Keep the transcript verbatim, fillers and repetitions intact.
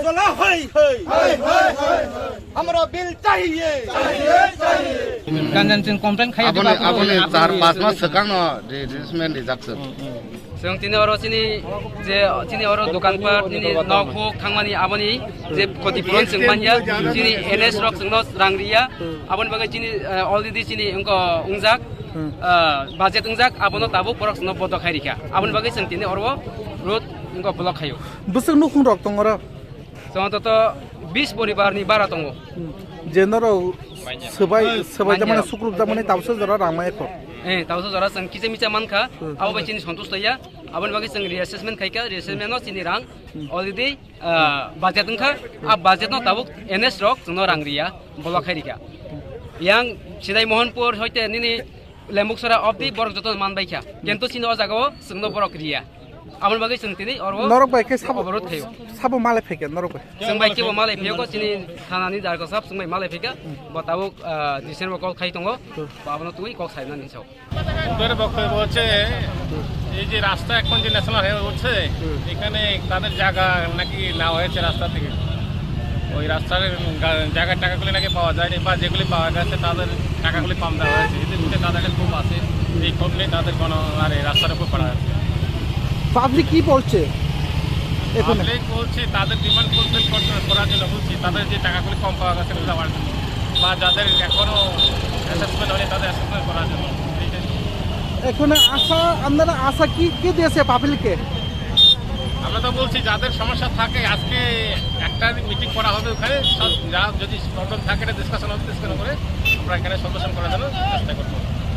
बोला, हाय, हाय। हाय, हाय, हाय, हाय। हमरा बिल चाहिए। चाहिए, चाहिए। Kanjan chwng complain khai Aboni, diba, aboni aboni char pas mas swkang no replacement rijak chwng. Chwng tini oro chini je chini oro dokan pat nini nok huk thangmani aboni je khoti puron chwng manya, chini N S rok chwngno rang riya. Aboni bagwi chini, eh, already chini wngko wngjak, eh, budget wngjak, abono tabuk borok chwngno bodo khai rikha. Aboni bagwi chwng tini oro road wngko block khaio. Bwswk nukhung rok tong oro? Chwng to to bis poribar ni bara tongo. Hmm. Je norok swbai, swbai jamani, sukrub jamani, tabuksa jora rang maya kho. Eh, tabuksa jora chwng kisa misa mankha, hmm, abo bai chini santush taiya. Aboni bagwi chwng reassessment khaikha, reassessment no chini rang, hmm, already, ah, budget wngkha, a budget no tabuk N S rok chwngno rang riya, block khai rikha. Yang Sidai Mohanpur hoite nini Lembuksora obdi borok joto man baikha. Kintu chini o jagao chwngno borok riya. Aboni bagwi chwng tini oro norok bai khe sabo, oborot khaio. Sabo malai phaikha norok bai. Chwng bai kebo malai phaio ko chini thanani darko sab chwng bai malai phaikha. Bo tabuk, ah, D C rok call khai tongo. Bo abono twi kok sainani sao. ওদের বক্তব্য হচ্ছে, এই যে রাস্তা এখন যে national highway উঠছে, এখানে তাদের জায়গা নাকি নেওয়া হয়েছে রাস্তা থেকে। ওই রাস্তার গা-, জায়গার টাকাগুলি নাকি পাওয়া যায়নি, বা যেগুলি পাওয়া গেছে তাদের টাকাগুলি কম দেওয়া হয়েছে। এতে কিন্তু তাদের একটা ক্ষোভ আছে, এই ক্ষোভ নিয়ে তাদের গণ-, আর এই রাস্তার উপর করা হয়েছে। পাবলিক কি বলছে এখানে? পাবলিক বলছে তাদের ডিমান্ড ফুলফিল করতে, করার জন্য বলছি, তাদের যে টাকাগুলি কম পাওয়া গেছে ওগুলো দেওয়ার জন্য, বা যাদের এখনো অ্যাসেসমেন্ট হয়নি তাদের অ্যাসেসমেন্ট করার জন্য। এইটাই। এখন আশা, আপনারা আশা কি, কি দিয়েছে পাবলিককে? আমরা তো বলছি যাদের সমস্যা থাকে আজকে একটা মিটিং করা হবে ওখানে, সব যা যদি প্রবলেম থাকে এটা ডিসকাশন হবে, ডিসকাশন করে আমরা এখানে সলিউশন করার জন্য চেষ্টা করবো।